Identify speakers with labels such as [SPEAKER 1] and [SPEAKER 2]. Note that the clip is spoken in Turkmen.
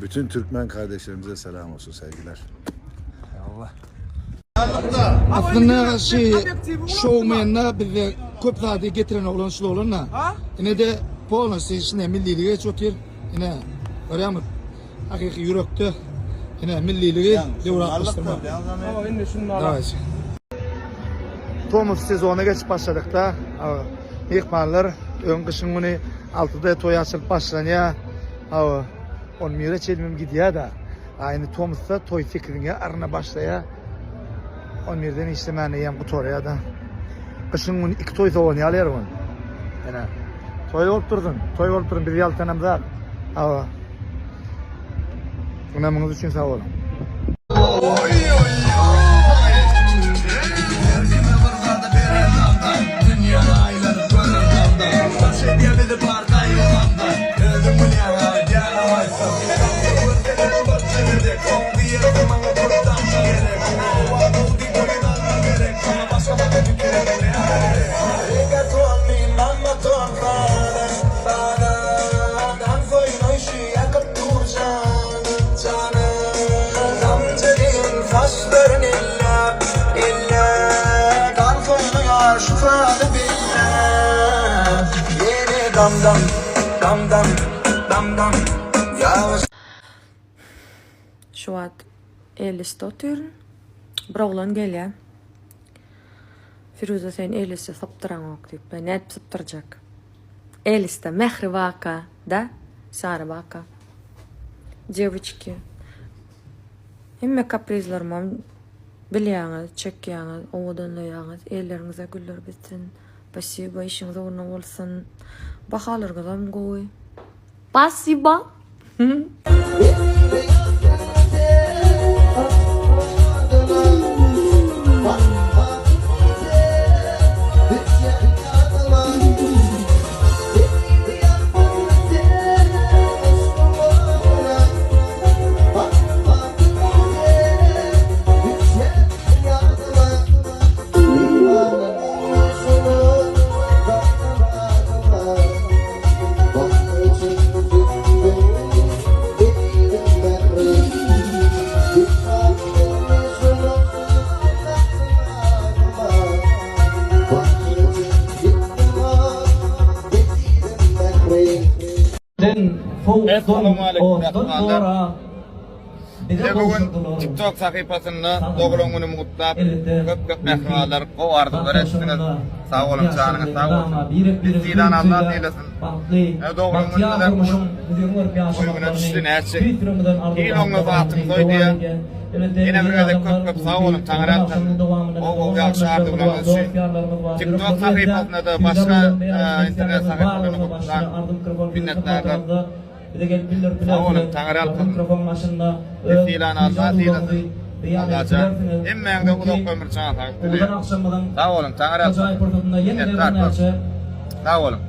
[SPEAKER 1] Bütün Türkmen kardeşlerimize selam olsun sevgiler.
[SPEAKER 2] Aslynda şu şowmende bizde köp zady getiren oglan şul oglan-da. Ine-de polnosy içinde milliligi geçip otyr. Ine görýäňmi? Hakyky ýürekde ine milliligi döwratlaşdyrmak. Dawayçy. Tomus sezona geçip başladykda myhmanlar öň gyşyň güni altyda toý açylyp başlanýar. Hawa, on bire çenli gidýär-de. A indi tomusda toý sekiziň ýaryna başlaýar. On birden işlemän eýýäm gutarýar-da. Gyşyň güni iki toý sowan ýaly her gün. Ene. Toý bolup dursun, toý bolup dursun, biz ýaltanamzak. Hawa. Ynamyňyz üçin sag boluň.
[SPEAKER 3] Şu wagt Elisde otyryn. Bir oglan gelýär. Firuza sen Elisi sypdyraňok diýip. Men nädip sypdyrjak? Elisde Mähri waka da Sary waka. Dewiçki. Hemme kaprizlarymam bilýäňiz, çekýäňiz, owadanlaýaňyz. Elleriňize güller bitsin. Spasiba, işiňiz ugruna bolsun. Bahalaryňyzam gowy. Spasiba.
[SPEAKER 4] Essalawmaleýkum mähribanlar. Size bu gün TikTok sahypasynda doglan günümi gutlap, köp köp mähribanlar gowy arzuwlar etdiňiz. Sag boluň, janyňyz sag bolsun. Biz sylan Allah sylasyn. Ýa doglan günüňizem toý güne düşdi näçe ýyl oňlasa atyň toý diýýär. Ýene bir gezek köp köp sag boluň Taňryýalkasyn. Gowy gowy ýagşy arzuwlaryňyz üçin. TikTok sahypasynda-da başga internet sahypalarynda gutlan minnetdarlar. Sag boluň Taňryýalkasyn. Biz sylany Allah sylasyn. Allajan hemmäňize uzak ömür jan saglyk dileýän. Sag boluň Taňryýalkasyn. Minnetdar köp. Sag boluň.